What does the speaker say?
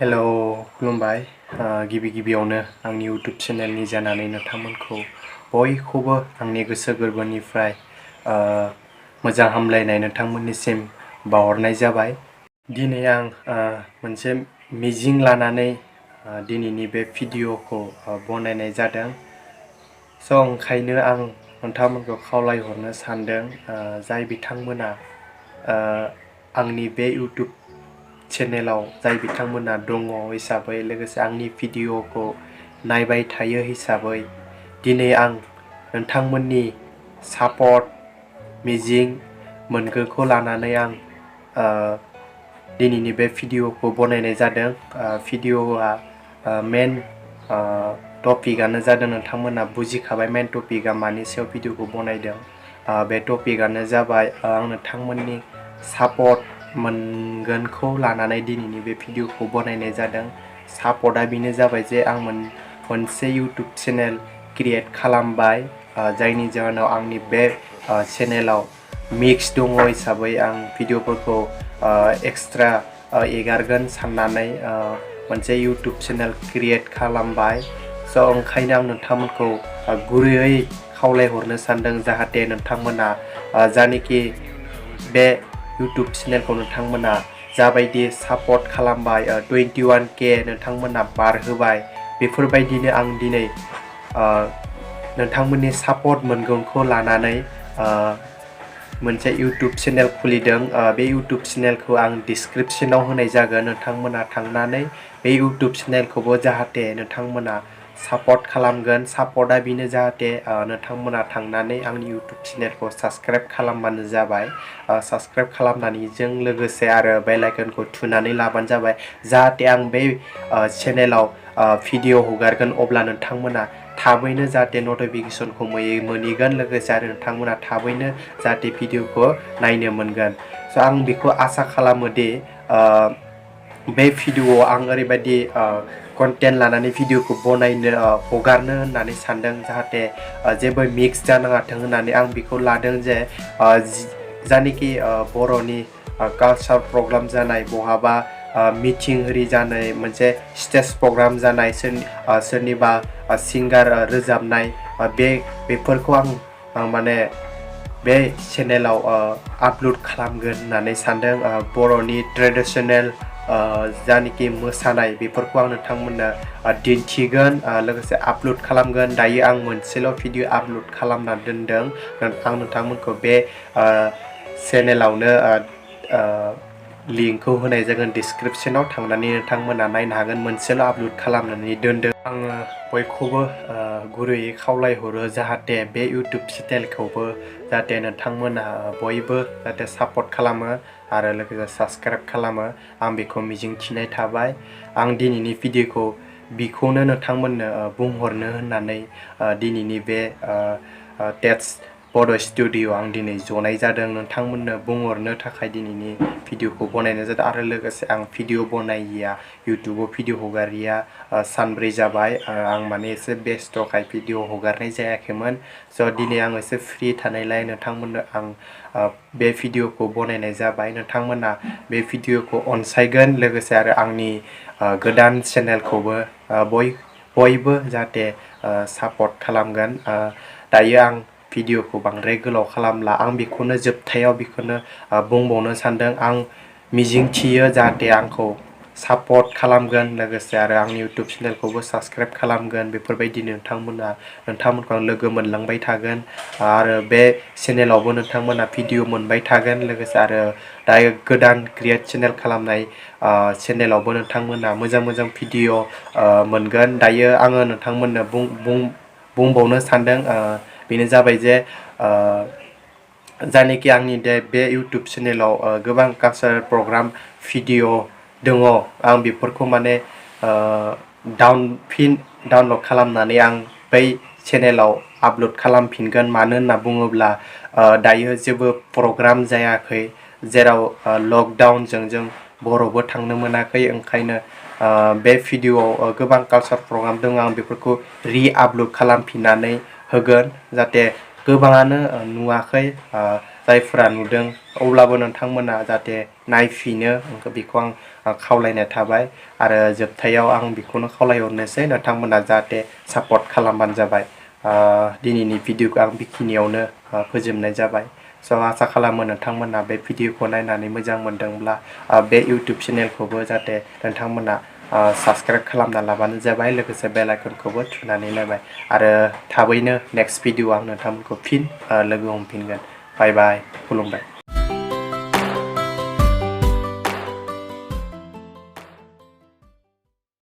हेल' खुलुमबाय गिबि गिबियावनो आंनि इउटुब चेनेलनि जानानै नोंथांमोनखौ बयखौबो आंनि गोसो गोरबोनिफ्राय मोजां हामलायनाय नोंथांमोननिसिम बावहरनाय जाबाय। दिनै आं मोनसे मिजिं लानानै दिनैनि बे भिडिअ'खौ बनायनाय जादों। ओंखायनो आं नोंथांमोनखौ खावलायहरनो सानदों जाय बिथांमोना आंनि बे इउटुब चेनेलाव जाय बिथांमोना दङ हिसाबै लोगोसे आंनि भिडिअ'खौ नायबाय थायो हिसाबै दिनै आं नोंथांमोननि सापर्ट मिजिं मोनगोखौ लानानै आं दिनैनि बे भिडिअ'खौ बनायनाय जादों। भिडिअ'आ मेन टपिकआनो जादों नोंथांमोना बुजिखाबाय मेन टपिकआ मानि सायाव भिडिअ'खौ बनायदों। बे टपिकआनो जाबाय आं नोंथांमोननि सापर्ट मोनगोनखौ लानानै दिनैनि बे भिडिअ'खौ बनायनाय जादों। सापर्टआ बेनो जाबाय जे आं मोनसे इउटुब चेनेल क्रिएट खालामबाय जायनि जाहोनाव आंनि बे चेनेलाव मिक्स दङ हिसाबै आं भिडिअ'फोरखौ एक्सट्रा एगारगोन साननानै मोनसे इउटुब चेनेल क्रिएट खालामबाय। ओंखायनो आं नोंथांमोनखौ गुरैयै खावलायहरनो सानदों जाहाथे नोंथांमोना जानेखि बे इउटुब चेनेलखौ नोंथांमोना जाबायदि सापर्ट खालामबाय 21K नोंथांमोना बारहोबाय बेफोरबायदिनो आं दिनै नोंथांमोननि सापर्ट मोनगोनखौ लानानै मोनसे इउटुब चेनेल खुलिदों। बे इउटुब चेनेलखौ आं डिसक्रिपसनाव होनाय जागोन। नोंथांमोना थांनानै बे इउटुब चेनेलखौबो जाहाथे नोंथांमोना सापर्ट खालामगोन। सापर्टआ बेनो जाहाथे नोंथांमोना थांनानै आंनि इउटुब चेनेलखौ साबस्क्राइब खालामबानो जाबाय। साबस्क्राइब खालामनानैजों लोगोसे आरो बेल आइकनखौ थुनानै लाबानो जाबाय जाहाथे आं बे चेनेलाव भिडिअ हगारगोन अब्ला नोंथांमोना थाबैनो जाहाथे नटिफिकेसनखौ मोनहैगोन लोगोसे आरो नोंथांमोना थाबैनो जाहाथे भिडिअखौ नायनो मोनगोन। आं बेखौ आसा खालामो दि बे भिडिअ'आव आं ओरैबायदि कन्टेन्ट लानानै भिडिअखौ बनायनो हगारनो होननानै सानदों जाहाथे जेबो मिक्स जानाङाथों होननानै आं बेखौ लादों जे जानेखि बर'नि कालचार प्रग्राम जानाय बहाबा मिटिं आरि जानाय मोनसे स्टेज प्रग्राम जानाय सोरनिबा सिंगार रोजाबनाय बेफोरखौ आं माने बे चेनेलाव आपल'ड खालामगोन होननानै सानदों। बर'नि ट्रेडिसनेल जानेखि मोसानाय बेफोरखौ आं नोंथांमोननो दिन्थिगोन लोगोसे आपल'ड खालामगोन। दायो आं मोनसेल' भिडिअ आपल'ड खालामना दोनदों। आं नोंथांमोनखौ बे चेनेलावनो लिंकखौ होनाय जागोन डिसक्रिपसनाव थांनानै नोंथांमोना नायनो हागोन। मोनसेल' आपल'ड खालामनानै दोनदों। आङो बयखौबो गुरैयै खावलायहरो जाहाथे बे इउटुब चेनेलखौबो जाहाथे नोंथांमोना बयबो जाहाथे सापर्ट खालामो आरो लोगोसे साबस्क्राइब खालामो आं बेखौ मिजिंथिनाय थाबाय। आं दिनैनि भिडिअखौ बेखौनो नोंथांमोननो बुंहरनो होननानै दिनैनि बे टेट्स बड' स्टुडिअ आं दिनै जनाय जादों। नोंथांमोननो बुंहरनो थाखाय दिनैनि भिडिअखौ बनायनाय जादों आरो लोगोसे आं भिडिअ बनायिया इउटुबाव भिडिअ हगारिया सानब्रै जाबाय। आं माने एसे बेस्थ'खाय भिडिअ हगारनाय जायाखैमोन। दिनै आं एसे फ्रि थानायलाय नोंथांमोननो आं बे भिडिअखौ बनायनाय जाबाय। नोंथांमोना बे भिडिअखौ अनसायगोन लोगोसे आरो आंनि गोदान चेनेलखौबो बयबो जाहाथे सापर्ट खालामगोन। दायो आं भिडिअखौ बांद्राय गोलाव खालामला। आं बेखौनो जोबथायाव बेखौनो बुंबावनो सानदों। आं मिजिंथियो जाहाथे आंखौ सापर्ट खालामगोन लोगोसे आरो आंनि इउटुब चेनेलखौबो साबस्क्राइब खालामगोन। बेफोरबायदि नोंथांमोनखौ आं लोगो मोनलांबाय थागोन आरो बे चेनेलावबो नोंथांमोना भिडिअ मोनबाय थागोन लोगोसे आरो दायो गोदान क्रिएट चेनेल खालामनाय चेनेलावबो नोंथांमोना मोजां मोजां भिडिअ मोनगोन। दायो आङो नोंथांमोननो बुंबावनो सानदों बेनो जाबाय जे जानेखि आंनि बे इउटुब चेनेलाव गोबां कालचारेल प्रग्राम भिडिअ दङ। आं बेफोरखौ माने डाउनल'ड खालामनानै आं बै चेनेलाव आपल'ड खालामफिनगोन। मानो होनना बुङोब्ला दायो जेबो प्रग्राम जायाखै जेराव लकडाउनजों जों बर'बो थांनो मोनाखै। ओंखायनो बे भिडिअआव गोबां कालचार प्रग्राम दङ। आं बेफोरखौ आपल'ड खालामफिननानै होगोन जाहाथे गोबाङानो नुवाखै जायफोरा नुदों अब्लाबो नोंथांमोना जाहाथे नायफिनो बेखौ आं खावलायनाय थाबाय आरो जोबथायाव आं बेखौनो खावलायहरनोसै नोंथांमोना जाहाथे सापर्ट खालामबानो जाबाय दिनैनि भिडिअखौ आं बेखिनियावनो फोजोबनाय जाबाय स' आसा खालामो नोंथांमोना बे भिडिअखौ नायनानै मोजां मोनदोंब्ला बे इउटुब चेनेलखौबो जाहाथे नोंथांमोना साबस्क्राइब खालामना लाबानो जाबाय लोगोसे बेल आइकनखौबो थुनानै नायबाय आरो थाबैनो नेक्स्ट भिडिअ आं नोंथांमोनखौ फिन लोगो हमफिनगोन बाय बाय खुलुमबाय